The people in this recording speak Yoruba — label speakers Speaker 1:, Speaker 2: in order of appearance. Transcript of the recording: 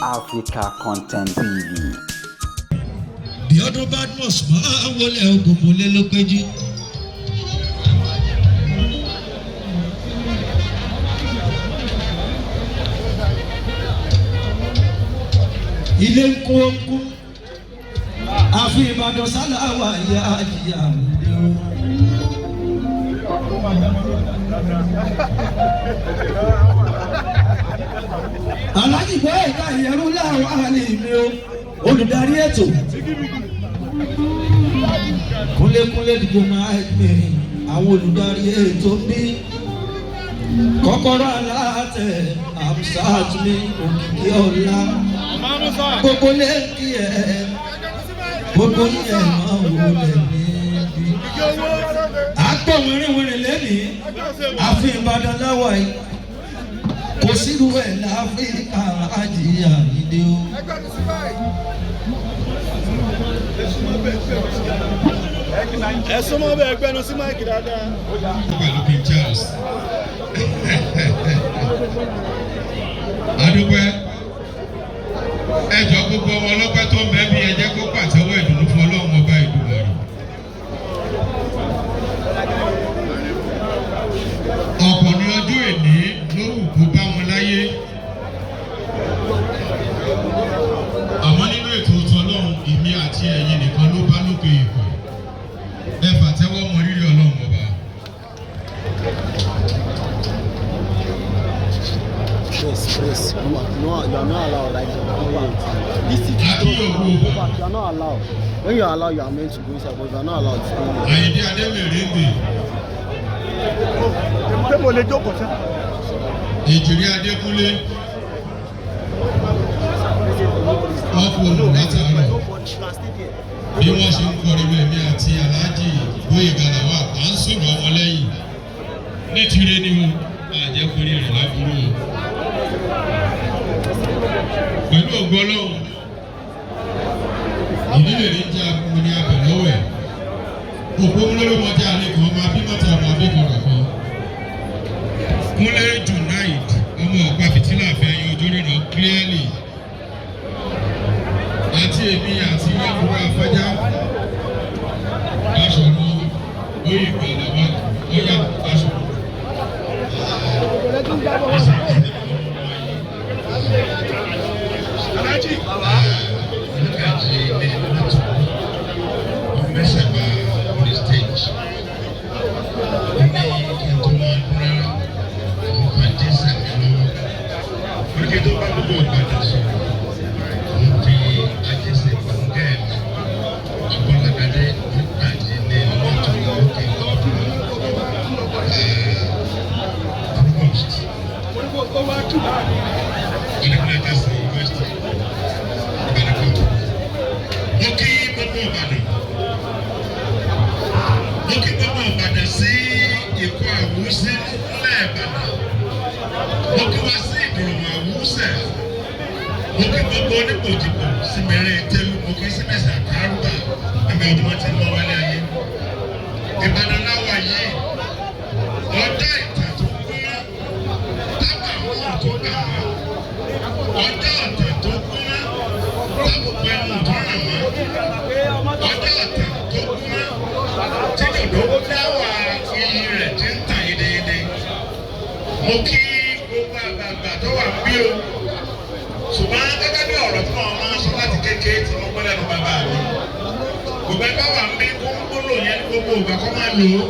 Speaker 1: Africa Content TV.
Speaker 2: Bíọ́dún Badmus máa ń wọlé ògùnbólé ló péjú. Ilé ń kó ń kú àfi Ìbàdàn sálàwà ìyá àjìyà ilé o. Aláàjì bọ́ ẹ̀ka ìyẹ̀rú láwọn àlè mi o, olùdarí ètò kúnlékúnlé dìbò máa ń gbé àwọn olùdarí ètò ń bí kọ́kọ́rọ́ aláàtẹ amsat mi òkìkí ọ̀la gbogbo lẹ́kì ẹ̀ gbogbo ẹ̀ máa wọlé níbí. Àgbọ̀ wìrìwìrì lẹ́nìí àfi Ìbàdàn láwà yìí, kò sírú ẹ̀ láfíríkà àjíyà ìdè o.
Speaker 3: Ẹ súnmọ́ bẹ́ẹ̀, gbẹ́nu sí máìkì dáadáa.
Speaker 4: Pẹ̀lú King Charles. Adúpẹ́ ẹjọ́ gbogbo ọmọ ọlọ́pẹ́ tó ń bẹ bí ẹ jẹ́ kó pàtẹ́wọ́ ìdùnnú fún Ọlọ́run ọba Èdùmàrè. Ọ̀pọ̀ ní ọjọ́ èní ló wù kó bá wọn láyé. Àmọ́ nínú ètò tọlọ́run, èmi àti ẹ̀yin nìkan ló bá lókè ìpè. Ẹ pàtẹ́wọ́ mọ rírì Ọlọ́run ọba.
Speaker 5: Press, press. You are not, you are not allowed right now. Go back. This is
Speaker 4: Àti òru
Speaker 5: go back. You are not allowed. When you are allowed, you are meant to go inside, but if you are not allowed, stay here.
Speaker 4: Àyìndé Adémèrèǹdè.
Speaker 3: Ṣé mo lè jókòó sá?
Speaker 4: Èjìrí Adékúnlé ọkọ̀ òun látàárọ̀ bí wọ́n ṣe ń kọrin èmi àti Aláàjì Gbóyèga Lawal à ń sọ̀rọ̀ wọn lẹ́yìn ní tire ni o, àjẹkùnrin rẹ̀ láburú o. Pẹ̀lú ògo Ọlọ́run, ìdílé ní jẹ́ akúni ní abẹ̀ lọ́wọ́ ẹ̀ òpó múlẹ́rọ̀ mọ́tẹ́ àlẹ́ kan ọmọ abímọ́tẹ́ ọmọ abíkan kan. Kúnlé Junaid ọmọ ọ̀pá fìtílà fẹ́ yín ojú ríran clearly àti èmi àti Yẹ́kúrú Afájá Báṣọ̀run Gbóyèga Lawal ọ̀yà Báṣọ̀run.
Speaker 3: Aláàjì.
Speaker 4: Oníkàjì ní láti mẹ́sàgbà on stage. Ó ní kí n tó máa dún rárá, mo kàn jẹ́ sàmì lọ́wọ́. Oríkè tó bá gbogbo Ìbàdàn sọ̀rọ̀, mo fi ajẹ́sẹ̀ kọ̀ǹgẹ́ mi. Abọ́lágadé Oníkàjì ní láti lókè ọdún provost. Oníkàjì University Ìbàdàn campus. Mo kí gbogbo Ìbàdàn. Mo kí gbogbo Ìbàdàn sí ìkọ́ àwùsí ńlẹ̀ Ìbàdàn. Mo kí wá sí ìdùnnú àwùsẹ̀. Mo kí gbogbo onípòjìpò sí mẹ́rin tẹ́lú. Mo kí sí mẹ́sà kárùbà níbi ọdún wọn ti mọ́ wálé ayé. Ìbàdàn láwa yìí. Ọjọ́ ìtàn tó kúnná tábà wọn tó gbà wá. Ọjọ́ ìtàn tó kúnná tábùkù ẹnu tó ràn wá. Ọjọ́ ìtàn tó kúnná tí dòdò dáwà iyì rẹ̀ ti ń tàn yédeyéde. Mo kí gbogbo àgbààgbà tó wà bí o. Ṣùgbọ́n gẹ́gẹ́ bí ọ̀rọ̀ tí wọ́n máa ń sọ láti kékeré tí mo gbọ́ lẹ́nu bàbá mi. Gbogbo ẹgbẹ́ wà ń bí kó ń gbólò yẹn ní gbogbo ìgbà kó máa lò ó.